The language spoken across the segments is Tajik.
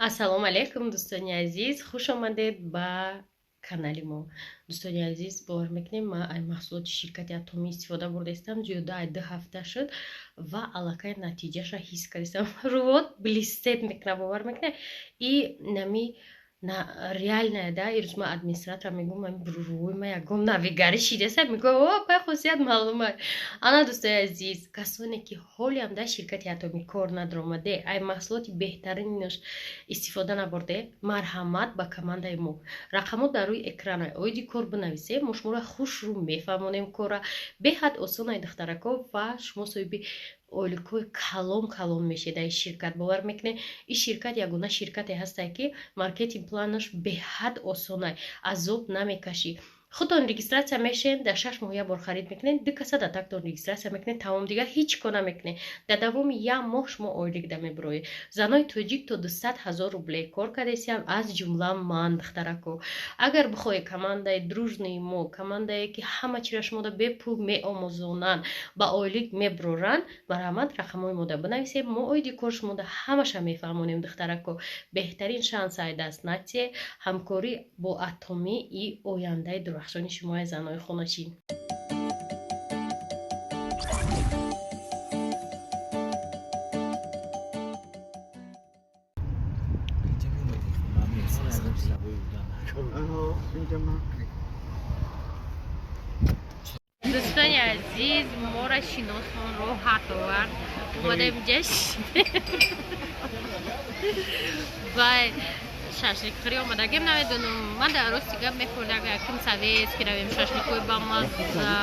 Ассалому алайкум, дӯстони азиз, хуш омадед ба канали мо. Дӯстони азиз, бовар мекунем, ман ай маҳсулоти ширкати Атомӣ истифода бурдаистам, зиёда ай 2 ҳафта шуд ва аллакай натиҷаша ҳис кардистам. Рӯвот блестеть мекунад, бовар мекунед? И нами на реальная да. Ирӯз ман администратора мегӯм, рӯи ма ягон навигарӣ шидаста, мегӯ, о, пай хусусият маълума. Ана, дӯстои азиз, касоне ки ҳолиам дар ширкати Атомӣ кор надромаде, ай маҳсулоти беҳтаринаш истифода набурде, марҳамат ба командаи мо. Рақамҳо дар рӯи экрана, оиди кор бинависед, мо шуморо хушрӯ мефаҳмонем. Кора беҳад осонай, духтарако, ва шумо соҳиби ойликҳои калон калон мешед дар ин ширкат. Бовар мекунед, ин ширкат ягона ширкате ҳастае, ки маркетинг планаш беҳад осонай, азоб намекашӣ. Худтон регистрация мешед, дар 6 моҳ як бор харид мекунед, ду каса дар тактон регистрация мекунед, тамом, дигар ҳеҷ кор намекунед. Дар давоми як моҳ шумо ойлик да мебироед. Занои тоҷик то 200 000 рубле кор кардесиям, аз ҷумла ман. Духтарако, агар бихоҳед командаи дружный мо, командае ки ҳама чиро шумода бепул меомӯзонанд, ба ойлик мебироранд, марҳамат, рақамҳои мода бинависед, мо оиди кор шумода ҳамаша мефаҳмонем. Духтарако, беҳтарин шанс ай даст натие. Ҳамкорӣ бо Атомӣ и ояндаи дурахшони шумои занои хоначин. Инҷа меомадӣ, ман меҳмон азам савои будам. Инҷа ман. Дӯстони азиз, моро шиносон роҳат овард, омадем ҷашн вай шашлик хӯрӣ омадагем. Намедонам, ман дар рости гап мехӯрдам якм советский равем, шашликҳои бамазза,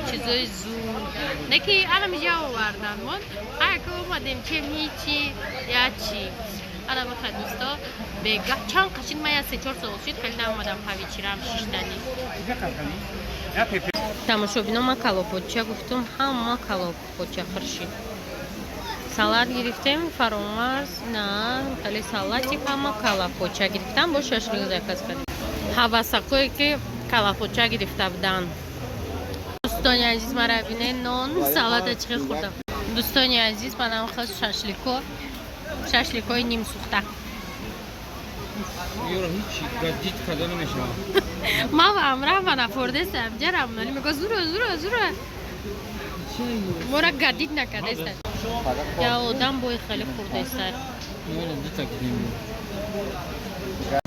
чизои зуд, не ки анамиҷа овардан. Мо ҳаяка омадем, чем ҳичи ячи. Ана мехай, дӯсто, бега чанд қашин ман я 3-4 сол шид, хеле наомадам ҳавичирам шиштанӣ. Тамошобино, ман калобпоча гуфтум, ҳама калобпоча хӯршид. Салат гирифтем, Фаромарз на хеле салатик, ҳама калапоча гирифтам, бо шашлик заказ кардем. Ҳавасакое ки калапоча гирифта буданд. Дӯстони азиз, мара бинед, нон салата чӣ хел хӯрдам. Дӯстони азиз, манам хел шашлико, шашликои нимсӯхта. Ёро ҳеҷ гадид карда намешавад. Ман ва амраам нафордестам, ҷарам мега, зура, зура, зура, мора гадид накардеста. Я одам бои хеле хурдеста. Ёро дита кунем.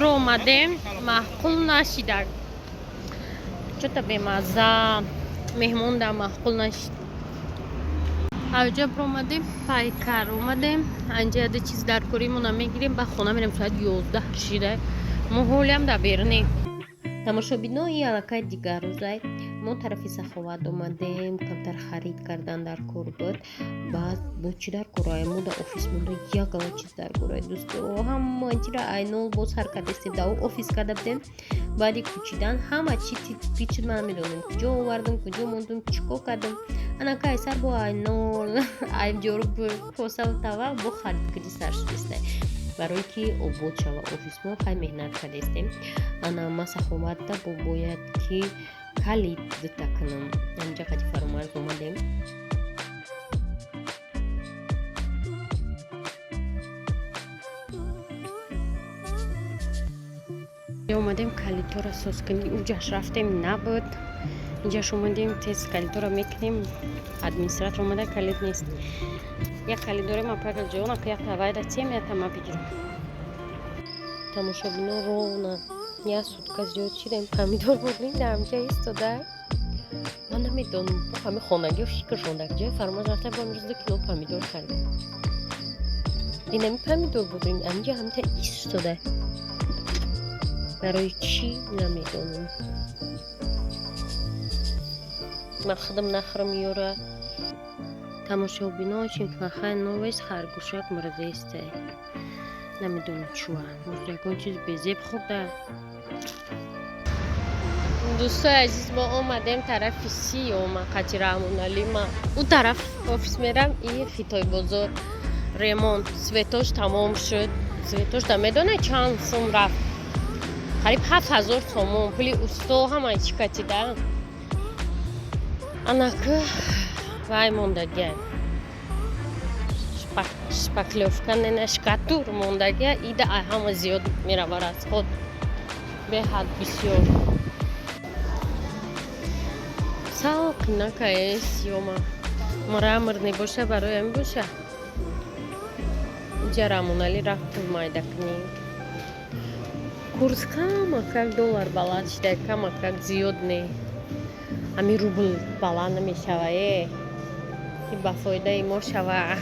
Ро омадем, маъқул нашидак, чота бемазза, меҳмонда маъқул нашид. Аҷаб омадем, Пайкар омадем, анҷа яда чиз дар коримона мегирем, ба хона мерем. Соат 11 шида, мо ҳолиам дар берунем. Тамошобинои, аллакай дигар рӯзай мо тарафи Саховат омадем, камтар харид кардан дар кор буд. Баъд бо чӣ дар корай? Мо дар офис монда ягала чиз дар корай, дӯсто, ҳама чира айнол боз ҳар кардестем. Дар офис карда будем, баъди кӯчидан ҳама чи пичид. Ман намедонам, куҷо овардам, куҷо мондум, чӣ кор кардам. Анака айсар бо айнол айҷору косаву тава бо харид кунӣ сар шудистай, барое ки обод шава офис. Мо хай меҳнат кардестем. Ана ма Саховатда бо бояд ки калид дута кунам. Анҷа қати Фаромарз омадем. Омадем калидҳоро соз кунем. Уҷаш рафтем, набуд. Инҷаш омадем, тез калидҳоро мекунем. Администратор омада, калид нест. Як калид дорем, апага ҷона, як тавайда тем, як тама бигирем. Тамошобино, ровно як сутка зиёд шидем, помидор бурдем, дар ҳамҷа истода. Ман намедонам, ҳами хонагиҳо фикрашон дар ҷои. Фаромоз рафта, бо имрӯз 2 кило помидор харидем. Инами помидор бурдем, ҳамҷа ҳамта истода, барои чӣ намедонам. Ман худам нахӯрам ёра. Тамошобино, очень плохая новость: харгӯшак мурдестай. Намедонам чуа, может, ягон чиз безеб хӯрда. Дӯстои азиз, мо омадем тарафи Сиёма қати Раҳмоналима. Ӯ тараф офис мерам. И Хитой бозор ремонт, светош тамом шуд. Светош да медонед чанд сум рафт? Қариб 7000 сомон, пули усто, ҳамаи чӣ катида. Анаку вай мондагиай. Шпаклёвка нена, штукатур мондагия. Ида ай ҳама зиёд мерава расход, беҳад бисёр. Сал қинакае сиёма мраморный боша, барои ҳамин боша. Иҷа Рамонали рафт пул майда кунӣ. Курс камакак доллар баланд шуда, камакак, зиёд не. Ҳамин рубл баланд намешава, ки ба фоидаи мо шава.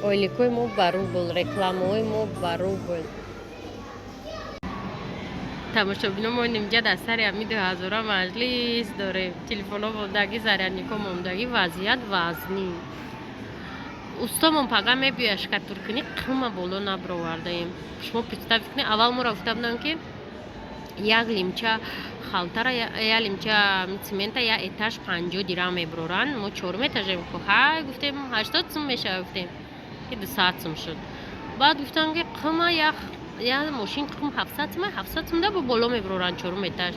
Ойликҳои мо ба рубл, рекламаҳои мо ба рубл. Тамошобино, мо нимҷа дар сари ҳами 2000-а маҷлис дорем. Телефонҳо мондагӣ, зарядникҳо мондагӣ, вазъият вазнин. Устомон пага мебиёяд штукатуркунӣ, қима боло набировардаем. Шумо представить кунед, аввал моро гуфта будам, ки як лимча халтара, як лимча цемента як этаж 50 дирам мебуроранд. Мо чорум этажем ку, ҳай, гуфтем, 80 сум мешава, гуфтем, ки 200 сум шуд. Баъд гуфтам, ки қима як мошин қим 700 сума, 700 сум да бо боло мебуроранд чорум этаж.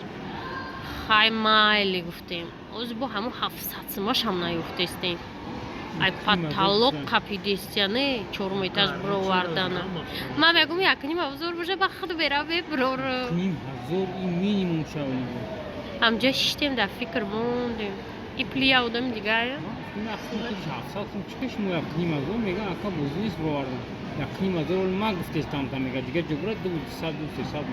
Хай, майли, гуфтем. Ози бо ҳамун 700 сумашам наёфтестем. Ай потолок қапидестия, не чорум этаж буровардана. Ман мегум, 1500 боша, ба худ бера бебурор. Ним ҳазор ин минимум шавад. Ҳамҷа шиштем, дар фикр мондем. И пули я одами дигар. 700 сум чӣ кашмо 1500 мега, ака, бозӣ нест бировардан. 1500 ма гуфтестам, та мега, дигар ҷо бурад 200, 300.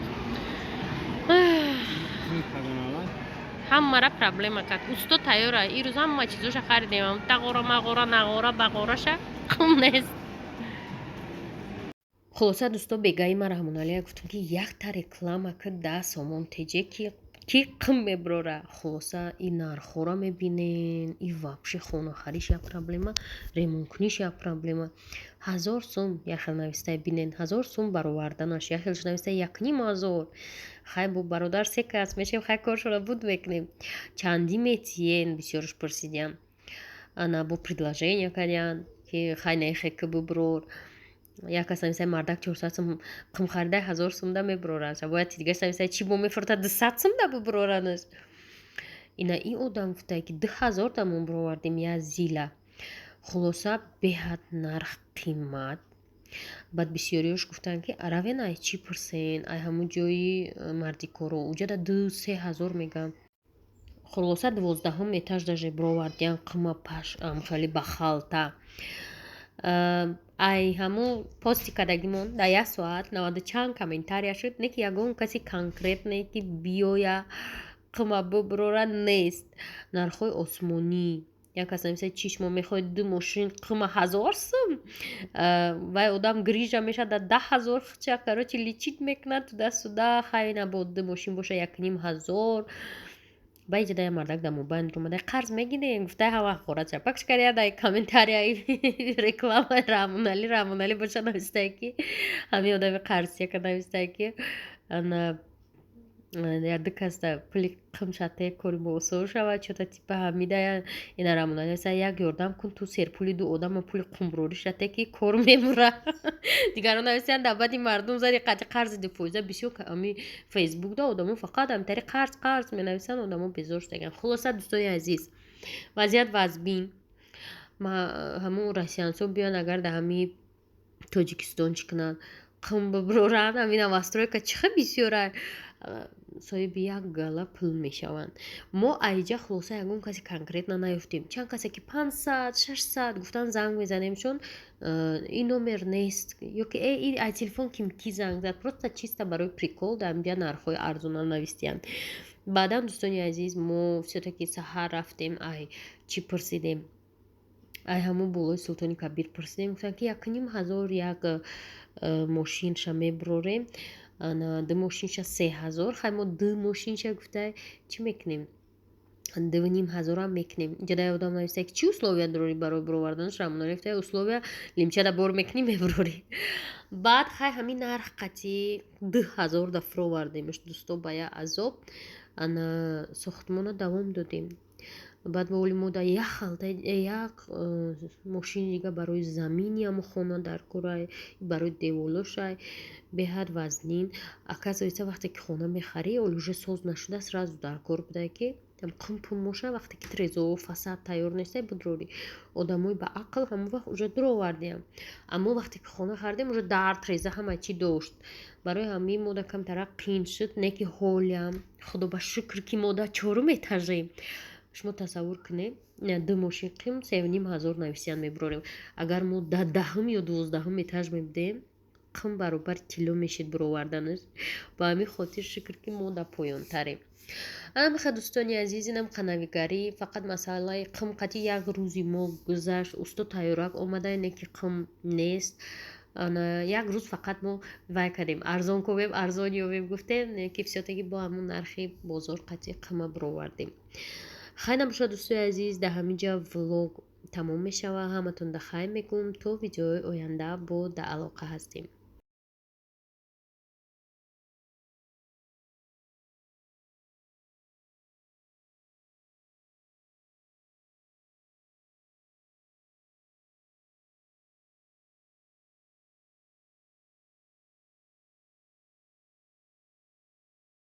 Ҳамара проблема кард. Усто тайёра, ирӯз ҳама чизоша харидем, тағора, мағора, нағора, бағораша, қум нест. Хулоса, дӯсто, бегаи ма Раҳмоналия гуфтам, ки якта реклама ки 10 сомон теҷе, ки қим мебурора. Хулоса, и нархҳоро мебинен, и вообще хонахариш як проблема, ремонткуниш як проблема. 1000 сум як хел навистай, бинен, 1000 сум бароварданаш, як хелш навистай 1500. Хай, бо бародар се кас мешем, хай, коршора буд мекунем. Чандӣ метиен, бисёрш пурсидиям. Ана бо предложение кардиян, ки хай, нехе ки бубурор. Як кас нависай, мардак 400 сум қим харидай, 1000 сум да мебуроранаш. Бояд дигарш нависай, чӣ бо мефурӯтад, 200 сум да бубуроранаш. Ина ин одам гуфтае, ки 2000 да мо буровардем я зила. Хулоса, беҳад нарх қимат. Баъд бисёриёш гуфтанд, ки равен, ай чӣ пурсен, ай ҳамун ҷои мардикоро, уҷада 2-3 ҳазор мегӯям. Хулоса, 12-ум этаж даже буровардиян қима паш хеле ба халта. Ай ҳамун пости кардагимон дар як соат наваду чанд комментария шуд, не ки ягон каси конкретне ки биёя, қима бубурора, нест. Нархҳои осмонӣ. Як кас нависад, чи шумо мехоҳед, ду мошин қима 1000 сум? Вай одам грижа мешавад, дар 10 000 хча, короче, лечить мекунад туда-сюда. Хай, на бо ду мошин боша, 1500. Ба иҷода я мардак дар мобайн омада, қарз мегирем, гуфта, ҳама ҳақорат чапакш карда дар комментарияи реклама Раҳмоналӣ. Раҳмоналӣ боша навистае, ки ҳамин одами қарзияка навистае, ки ана ду касда пули қимшате, кори мо осон шавад, чота типа ҳамида. Ина Раҳмоналӣ нависта, як ёрдам кун, ту серпули ду одама пули қумбурорӣ шате, ки кор мемура. Дигарон нависиянд, дар баъди мардум зади қати қарзи дуфоиза. Бисёр ами Фейсбук да одамо фақат ҳамтари қарз, қарз менависанд, одамо безор шудаган. Хулоса, дӯстони азиз, вазъият вазбин. Ҳамун россиянсо биён, агар дар ҳами Тоҷикистон чӣ кунанд, қим бибуроранд, ҳамин новостройка чӣ хел бисёра, соҳиби як гала пул мешаванд. Мо айҷа, хулоса, ягон касе конкретно наёфтем. Чанд касе ки 500, 600 гуфтан, занг мезанем, чун ин номер нест ё ки ай телефон ким ки занг зад, просто чисто барои прикол дар ҳамҷа нархҳои арзона навистиянд. Баъдан, дӯстони азиз, мо всё-таки саҳар рафтем, ай чӣ пурсидем, ай ҳамун болои Султони Кабир пурсидем. Гуфтанд, ки 1500 як мошинша мебурорем, ана ду мошинша 3000. Хай, мо ду мошинша гуфта чӣ мекунем, 2500-ам мекунем. Инҷа дай одам нависта, ки чӣ условия дорӣ барои буроварданаш? Рамоналӣ гуфта, условия лимчада бор мекунӣ, мебурорӣ. Баъд хай, ҳамин нарх қатӣ 2000 да фуровардемш, дӯсто, ба як азоб. Ана сохтмона давом додем. Баъд мо оли мо дар як халта, як мошини дига барои замини ҳамун хона дар кора, барои деволошай, беҳад вазнин. Оказывается, вақте ки хона мехарӣ, оли уже соз нашуда, сразу дар кор будае, ки Қим пун моша, вақте ки трезо, фасад тайёр нестай, будрорӣ. Одамои ба ақл ҳамон вақт уже дуровардиям. Аммо вақте ки хона харидем, уже дар треза ҳама чӣ дошт. Барои ҳамин мода камтарак қиин шуд, не ки ҳолиам, худо ба шукр, ки мо дар чорум этажем. Шумо тасаввур кунед, ду мошин қим 3500 нависиян мебурорем. Агар мо дар 10-ум ё 12-ум этаж мебудем, қим баробар тилло мешид буроварданаш. Ба ҳамин хотир шукр, ки мо дар поёнтарем. Анамиха, дӯстони азиз, инам қанавигарӣ. Фақат масъалаи қим қати як рӯзи мо гузашт. Усто тайёрак омада, не ки қим нест. Ана як рӯз фақат мо вай кардем, арзон ковем, арзон ёбем гуфтем, не ки всё-таки бо ҳамун нархи бозор қати қима буровардем. Хайр набошад, дӯстои азиз, дар ҳамин ҷа влог тамом мешавад. Ҳаматон да хайр мегӯм, то видеои оянда бо дар алоқа ҳастем.